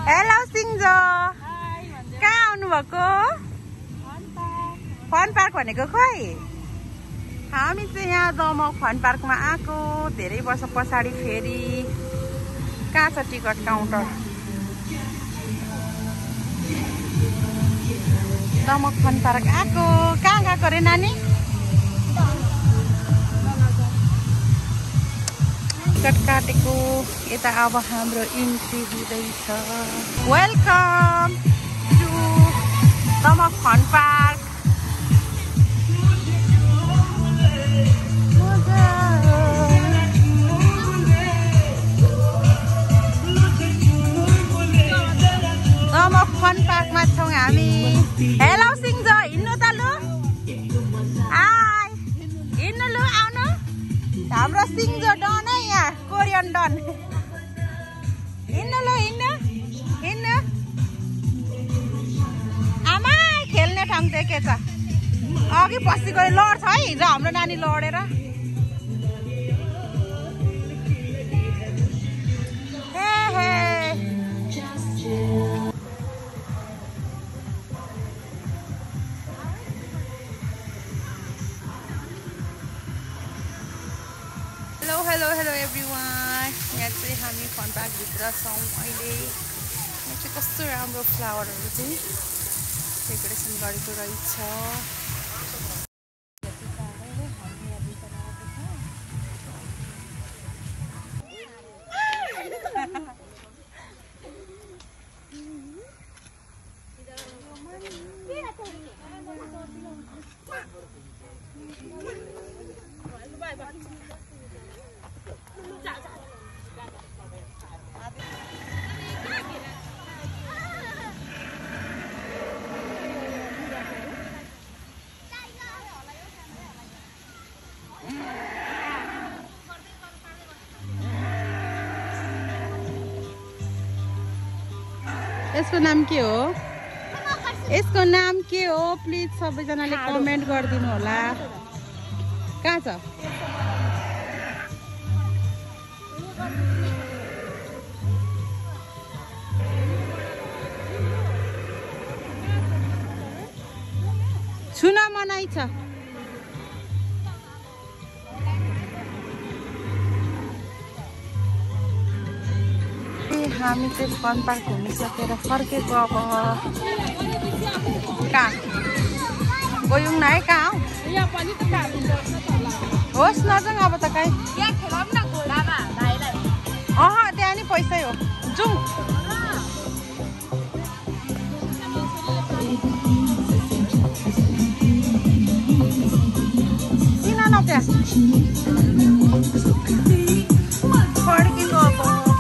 hello सिङ्जो कहाँ आउनुभएको fun park भनेको खोइ हामी चाहिँ यहाँ दमक फन पार्कमा आएको धेरै वर्ष पछाडि फेरि कहाँ छ ticket counter Damak fun park आएको कहाँ गएको रे नानी टिकट काटेको यता अब हाम्रो इन्ट्री हुँदैछ welcome to Damak fun park Damak fun पार्कमा छौँ हामी हेलो सिङ्जो हिँड्नु त लु हाई हिँड्नु लु आउनु हाम्रो सिङ्जो डन है यहाँ कोरियन डन हिँड्नु लु हिँड्नु हिँड्नु आमा खेल्ने ठाउँ देखेछ अघि पछि गएर लड्छ है हिजो हाम्रो नानी लडेर हे हे हेलो एभ्रिवान यहाँ चाहिँ हामी फन पार्कभित्र छौँ अहिले यहाँ चाहिँ कस्तो राम्रो फ्लावरहरू चाहिँ डेकोरेसन गरेको रहेछ यसको नाम के हो यसको नाम के हो प्लिज सबैजनाले कमेन्ट गरिदिनु होला कहाँ छ छुन मनाइ छ हामी चाहिँ फन पार्क घुमिसकेर फर्केको अब कहाँ गयौँ न है कहाँ होस् नजाउँ अब त कहीँ त्यहाँ नि पैसै हो जाउँ किन न त्यहाँ फर्केको अब